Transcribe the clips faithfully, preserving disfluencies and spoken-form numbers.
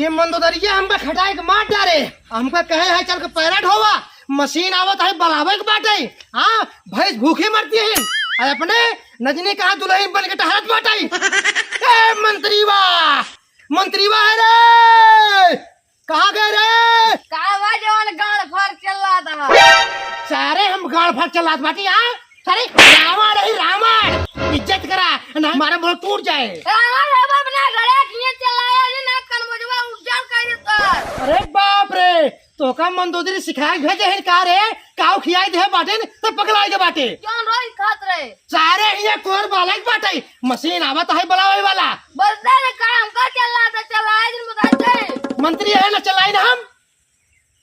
ये मंदोदरिया हमका खटाई के मार डारे, हमका कहे है चल के पैरा ढोवा, मशीन आवत है बलावे के बाटे। हाँ, भैंस भूखी मरती है। अरे अपने नजनी कहाँ दुल्हन बन के टहरत बाटे। ए मंत्री बा, मंत्री बा है रे, कहाँ गए रे? का बा जवन गाड़ फाड़ चिल्लात बा? सारे हम गाड़ फाड़ चिल्लात बाटी, हाँ? सारे रावण है रावण, इज्जत करा, ना मारे मुंह टूट जाए। रावण है वो अपना घरे किए चिल्लाया जी ना कनमोजवा उज्जर कर देता। अरे बाप रे, तोका मंदोदरी सिखाए के भेजे हैं का रे? काऊ खियाई दे बाटे न, तो पगलाए के बाटे। जवन रोज खात रहे। सारे हियाँ कोर बालक बाटे, मशीन आवत है बुलावे वाला। बोलते न काम का चला था, चलाए दिन बताते। मंत्री है ना, चलाई ना हम।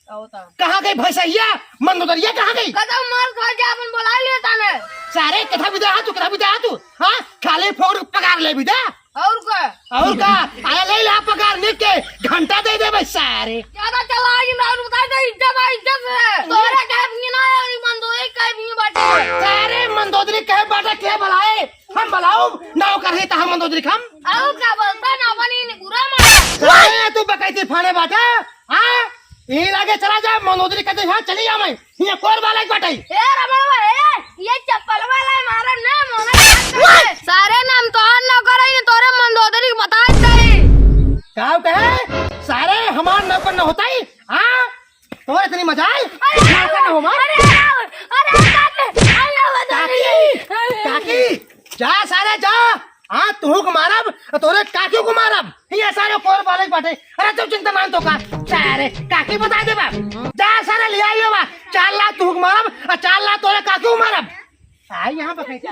आओ ता। कहाँ गई भैंसैया? मंदोदरिया कहाँ गई? कदम मार खा जा, अपन बुला लिया ताने। सारे कथा बिदा तू, कथा बिदा तू। हाँ, खाली फोड़ पगार ले बिदा। और का? और का? आया ले ला पगार निक के, घंटा दे दे भाई सारे। ज्यादा चला आगे ना, और बता दे, इज्जत है, इज्जत है। तोरे कहे भी ना है, और मंदोदरी कहे भी बाटे। सारे मंदोदरी कहे बाटे, के बुलाए? हम बुलाओ, ना कर ही तो हम मंदोदरी हम। और का बोलता ना बनी ने बुरा मार। सारे तू बकैती फाने बाटे, हाँ? ई लागे चला जा, मंदोदरी कहते, हाँ, चली जा मैं। हियाँ कोर बालक बाटे। ए रमणवा, ए, ये चप्पल वाला है, मारा ना, मोहन। सारे नाम तोहर नौकर है, ये तोरे मंदोदरी के बताए दे। का कहे? सारे हमार नौकर न होता ही, हाँ? तोरे इतनी मजाल? अरे, नौकर न हो, मार। अरे, अरे, अरे, अरे, अरे, काकी, अरे। काकी, जा सारे जा। हाँ, तुहू को मारब, तोरे काकियों को मारब। ये सारे कोर बालक बाटे। अरे, तू चिंता ना तो का। सारे काकी बता दे बा। जा सारे ले आइयो बा। चार लात तुहू को मारब, और चार लात तोरे काकियों को मारब। आई यहाँ पर कैसे?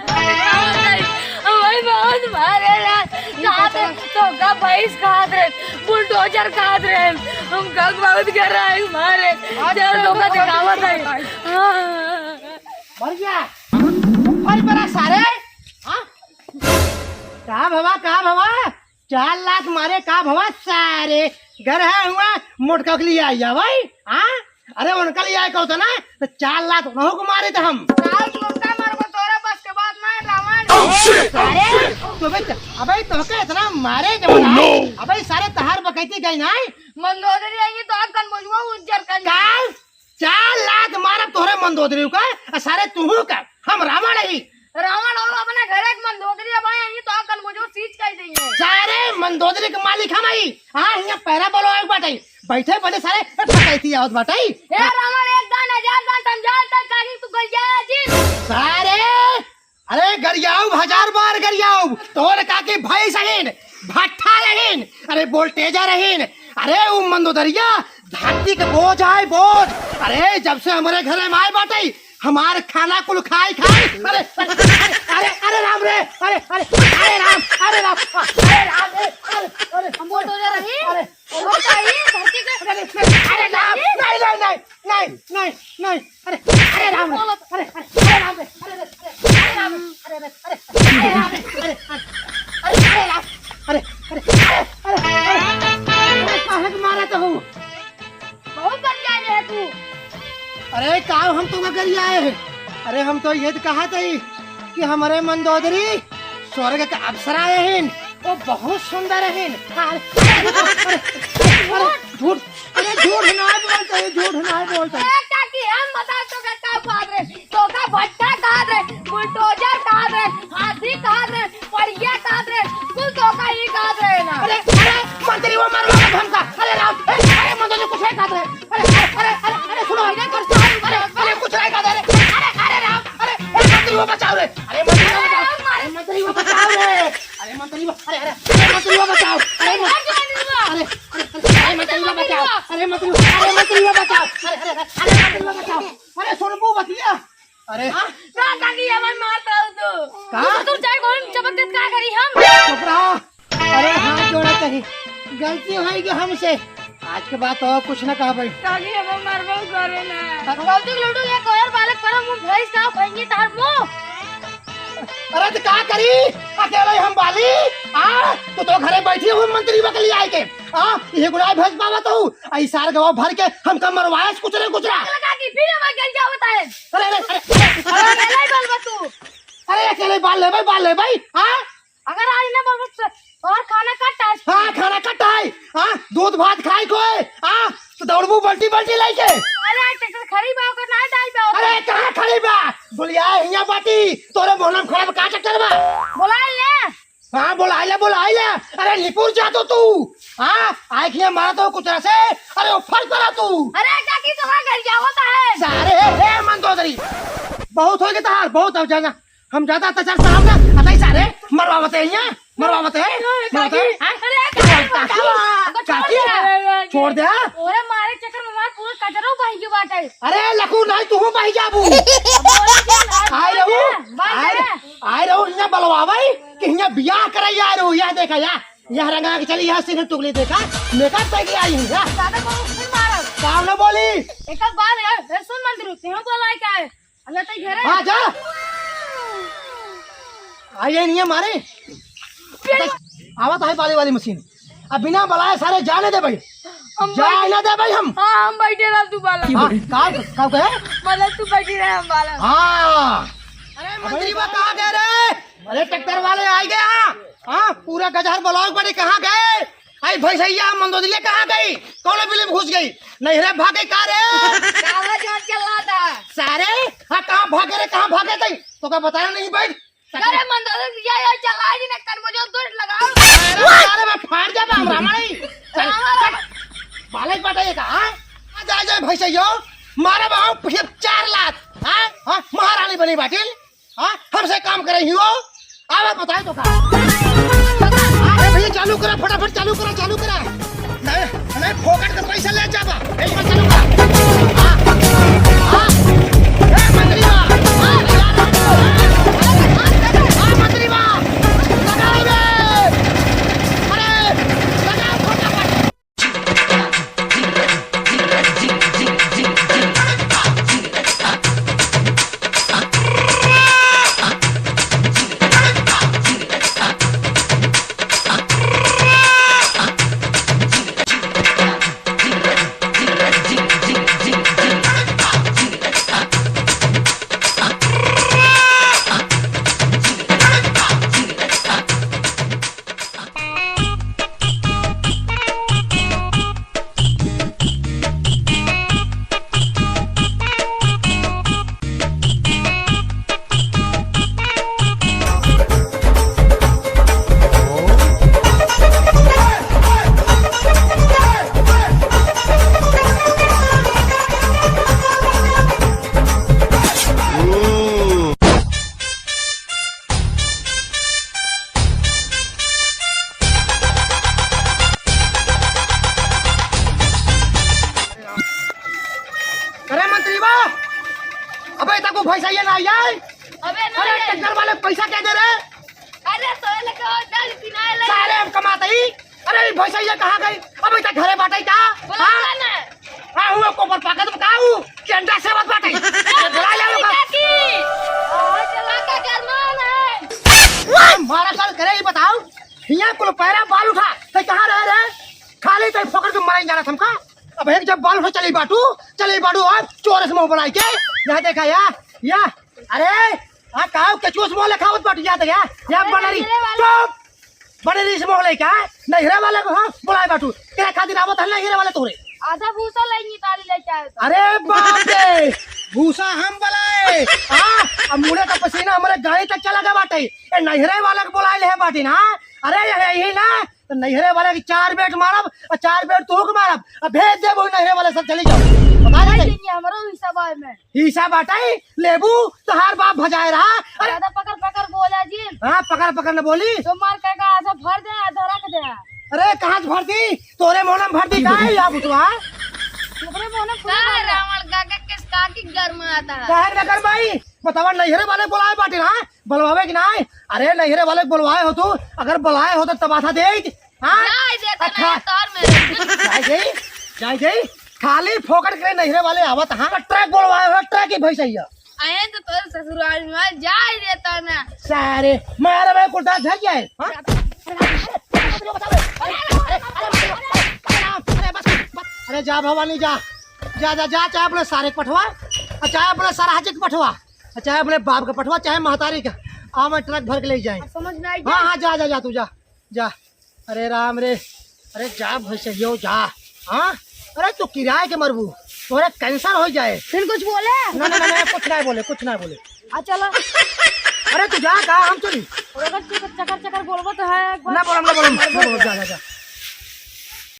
भाई बहुत मारे ला। कहाँ पे तो का भैंस खात रहे, बुलडोजर खात रहे। हम गग बहुत कर रहा है मारे। चल तो का दिखावत है। हाँ। मर गया। अरे बड़ा सारे। हाँ? का भवा, का भवा? चार लात मारे का भवा सारे? घर है हुआ मोटका के लिए आई जा भाई। हाँ? अरे उनका लिए आए कहता ना, तो चार लात उन्हों को मारे थे हम। साल तू उनका मारबो, तोरे बस के बात ना है, रावण। अरे, तो बे, अबे तो के इतना मारे जब अबे सारे तहार बकैती गई ना। मंदोदरी आएंगे तो आप कन बोझुआ उज्जर कर। काल चार लात मारब तोहरे मंदोदरी का, आ सारे तुहू का, हम रावण ही। रावण हो अपने घरे के मंदोदरी, अब आए ही तो कल मुझे सीज कर देंगे। सारे मंदोदरी के मालिक हम ही। हाँ, हियाँ पैरा बोलो एक बाटे। बैठे बैठे सारे पकैती आवत बाटे। ए रावण, एक दान हजार दान समझा तक काली तू गल जाए जी। सारे अरे गरियाउब, हजार बार गरियाउब, तोर काकी भैंस अहिन, भट्ठा रहिन, अरे voltage रहिन, अरे उ मंदोदरिया धरती के बोझ आए बोझ। अरे जब से हमरे घरे में आए बाटे, हमार खाना कुल खाई खाई। अरे, अरे, अरे, अरे राम रे, अरे, अरे, अरे राम, अरे राम, अरे राम रे, अरे, अरे, हम bulldozer रही। अरे, हम चाहिए धरती के। अरे, अरे राम, नहीं, नहीं, नहीं। नहीं, नहीं, नहीं, अरे, अरे राम रे, अरे, अरे, अरे राम रे, अरे, अरे, अरे, अरे राम रे, अरे, अरे, अरे राम रे, अरे, अरे, अरे, अरे राम, अरे, अरे, अरे, अरे, अरे, काहे के मारा तो हूँ? बहुत गरियाए है तू। अरे, का हम तो गरियाए हैं? अरे, हम तो ये तो कहा था ही कि हमारे मंदोदरी स्वर्ग के अप्सरा हैं, वो बहुत सुंदर हैं। अरे, अरे, अरे, अरे, झूठ, अरे झूठ ना बोलते हैं, झूठ ना बोलते हैं। ए, काकी, हम बताओ तो का, का कहत रहे? तो का भट्ठा कहत रहे, bulldozer कहत रहे, हाथी कहत रहे, पड़िया कहत रहे, कुल तो का ही कहत रहे ना। अरे, अरे, मंत्री वो मरवा के धमका। अरे राम, ए, अरे मंत्री कुछ है कहत रहे। अरे, अरे, अरे, अरे, सुनो। अरे, अरे, अरे, कुछ नहीं कहत रहे। अरे, अरे राम, अरे, ए, मंत्री वो बचाओ रे। अरे मंत्री वो बचाओ। अरे मंत्री वो बचाओ रे। अरे मंत्री वो, अरे, अरे, अरे मंत्री वो बचाओ। अरे, अरे, अरे, अरे, अरे, मंत्री बचाओ। अरे मंत्री, अरे मंत्री बचाओ। अरे, अरे, अरे, अरे मंत्री बचाओ। अरे सुनबू बतिया। अरे। हाँ? का काकी हमार मार दो तू। का? तू, तू चाहे कौन चमक देत का करी हम? चुप रहा। अरे हाथ जोड़ा कहीं। गलती होई गई हमसे। आज के बाद तो कुछ ना कहा भाई। काकी हमार मार बहुत करे ना। गलती के लूडू ये कोयर बालक पर हम भैंस ना खाएंगे तार मुंह। अरे तो का करी? अकेले हम बाली? आ? तू तो घरे बैठी हुई मंत्री बकली आए के। आ? ये गुनाह भेज पावा तो? ऐ सार गवा भर के हमका मरवाए कुचरे कुचरा। लगा कि फिर हमारे गल जावत है। अरे, अरे, अरे, अरे, अरे, अरे, नहीं बोलबा तू। अरे, अकेले बाल ले भाई, बाल ले भाई। आ? अगर आज ना बोलबा तो और खाना कट है? हाँ, खाना कट है। हाँ, दूध भात खाई कोई। हाँ, तो दौड़बू बल्टी बल्टी लेके। अरे, ट्रैक्टर खड़ी बा, ओकर ना डाल बा। अरे, कहाँ खड़ी बा? बोलिया, हियाँ बाटी, तोरे मोहल्ला में खड़ा बा, का ट्रैक्टर बा? बोला ले। हाँ, बोला ले, बोला ले। अरे, लिपुर जा तो तू। हाँ, आए खिया मारा तो कुतरा से। अरे, वो फल पड़ा तू। अरे, काकी, तो हाँ घर क्या होता है? सारे, हे, हे, मंदोदरी। बहुत हो गया तहार, बहुत हो जाना। हम ज्यादा अत्याचार सहब ना, अतई सारे, मरवावत है यहाँ, मरवावत है, अरे, मरवावत है, काकी, हाँ? अरे, काकी, काकी, काकी, काकी, अरे, काकी। छोड़ दे, हाँ? ओरे मारे चक्कर में हमार पूरा कचरो बह गयो बाटे। अरे, लखू, नहीं, तू बह जाबू। बोले कि नहीं, आए रहू, बह आए, जा। आए रहू, यहाँ बलवावे, कि यहाँ बियाह करे आए रहू, यहाँ देखा, यहाँ, यहाँ रंगा के चली, यहाँ सिर टुकली देखा, मेकअप पे के आई है, यहाँ। ज्यादा बोलो, फिर मारो। काम ना बोली। एक बात है, ए, सुन मंत्री, तू बोला है क्या है? अबे तो घेरे। हाँ, जा। आ, ये नहीं है मारे। आवा तो है बाली वाली मशीन। अब बिना बुलाए सारे जाने दे भाई। हम जाए बैठे ना दे भाई हम। हाँ, हम बैठे रह तू बाला। हाँ, का, का कहे? मतलब तू बैठी रहे हम बाला। हाँ। अरे मंत्री बा कहाँ गए रे? अरे ट्रैक्टर वाले आ गए। हाँ, हाँ, पूरा गजहर ब्लॉक बड़ी कहाँ गए? आई भैंसैया मंदोदरिया कहाँ गई? कौन बिल में घुस गई? नैहरे भागे का रे? काला जोन चल रहा था। सारे, हाँ, कहाँ भागे रे, कहाँ भागे तई? तो का बताया नहीं भाई? अरे मंदोदरिया, ये चला जी ने कन मुझे दूर लगाओ। अरे, अरे, मैं फाड़ जाबा, हम रावण ही। चल, चल। बालक बाटा ये का, हाँ? आ जा, जा, भैंसैया, मारा बाहु, फिर चार लात, हाँ? हाँ, महारानी बनी बाटिल। हाँ, हमसे काम करे ही हो। अब बताए तो का? अरे भैया, चालू करा, फटाफट चालू करा, चालू करा। नहीं, नहीं, फोकट का पैसा ले जाबा। ए, चालू करा। हाँ, हाँ। ए, मंत्री बा। हाँ, हाँ, मंत्री बा। लगा रे। अरे, लगा फटाफट। अरे मंत्री बा, अबे तक वो भैंसैया ना आई है? अबे ना अरे आए। ट्रैक्टर वाले पैसा क्या दे रहे? अरे सोए लगे हो, दल पिनाए लगे। सारे हम कमाते ही। अरे ये भैंसैया कहाँ गई? अबे तक घरे बाटे का? बोला हाँ? ना। हाँ, हुआ कोपर पाकत बताऊ, केंद्र से मत बाटे। ये बुला ले लोग। काकी। आज काका गरमान है। मारा साल करे ही बताऊ, हिया कुल पैरा बाल उठा, ते कहाँ रह रहे? खाली ते फोकट के मराई जाना हमका। अब एक जब बाल उठा चली बाटू, चली बाटू अब चोर से मुंह बनाई के। या देखा या, या, अरे, हाँ, काऊ के चूस मुंह लेखावत बाटू, या देखा, या अरे, बनरी, नहिरे वाले। चुप! बनरी से मुंह लेके, हाँ? नहिरे वाले को, हाँ, बुलाए बाटू। तेरे खातिर आवत है नहिरे वाले तोरे। आधा भूसा लेंगी ताली लेके आए तो। अरे बाप रे, भूसा हम बुलाए, हाँ? अब मुड़े का पसीना हमारे गाड़ी तक चला गया बाटे। ए, नहिरे वाले को बुलाए ले बाटी ना, हाँ? अरे, यही, यही ना, तो नैहरे वाले के चार बेट मारब और चार बेट तोहू के मारब। अब भेज देबो नैहरे वाले, सब चली जाओ। बता दे। नहीं, नहीं, हमरो हिस्सा बा में। हिस्सा बाटे, लेबू, तोहार बाप भजाए रहा। अरे। ज्यादा पकड़ पकड़ बोला जी। हाँ, पकड़ पकड़ न बोली। तो मार के का आधा भर दे, आधा रख दे। अरे, कहाँ से भर दी? तोरे मोहल्ला में भर दी का है या बुतवा? तोरे मोहल्ला में का पूरा रावण काका किस काकी घर में आता है? काहे न कर भाई? बतावा, नैहरे वाले बोलाए बाटे ना, बलवावे कि नाय? अरे, नैहरे वाले के बोलवाए हो तू, अगर बोलाए हो तो तमाशा देइत, हाँ? जाए देता अच्छा। नहीं, तोर में। जाए गई, जाए गई, खाली फोकट के नैहरे वाले आवत, हाँ, ट्रक बोलवाए हो, ट्रक ही भैंसैया। आए तो तोर ससुराल में, जाए देता ना। सारे, मारे भाई कुर्ता झड़ जाए, हाँ? अरे, अरे, अरे, अरे, अरे, अरे, अरे, बस, बस। अरे, जा भवानी, जा, जा, जा, जा, चाहे अपने सारे के पठवा, और चाहे अपने सारा हजे के पठवा। चाहे अपने बाप का पठवा, चाहे महतारी का, आ मैं ट्रक भर के ले जाए। अब समझ में आई हाँ, क्या? हाँ, जा, जा, जा, तू जा, जा। अरे राम रे, अरे जा भैंसरियो जा। हाँ, अरे तू किराए के मरबू, तोरे कैंसर हो जाए। फिर कुछ बोले? ना ना ना ना, कुछ ना बोले, कुछ ना बोले। आ चलो। अरे तू जा, का हम चली? अगर तू चकर चकर बोलबो तो है एक बार। ना बोलम, ना बोलम, ना बोलम, जा जा जा।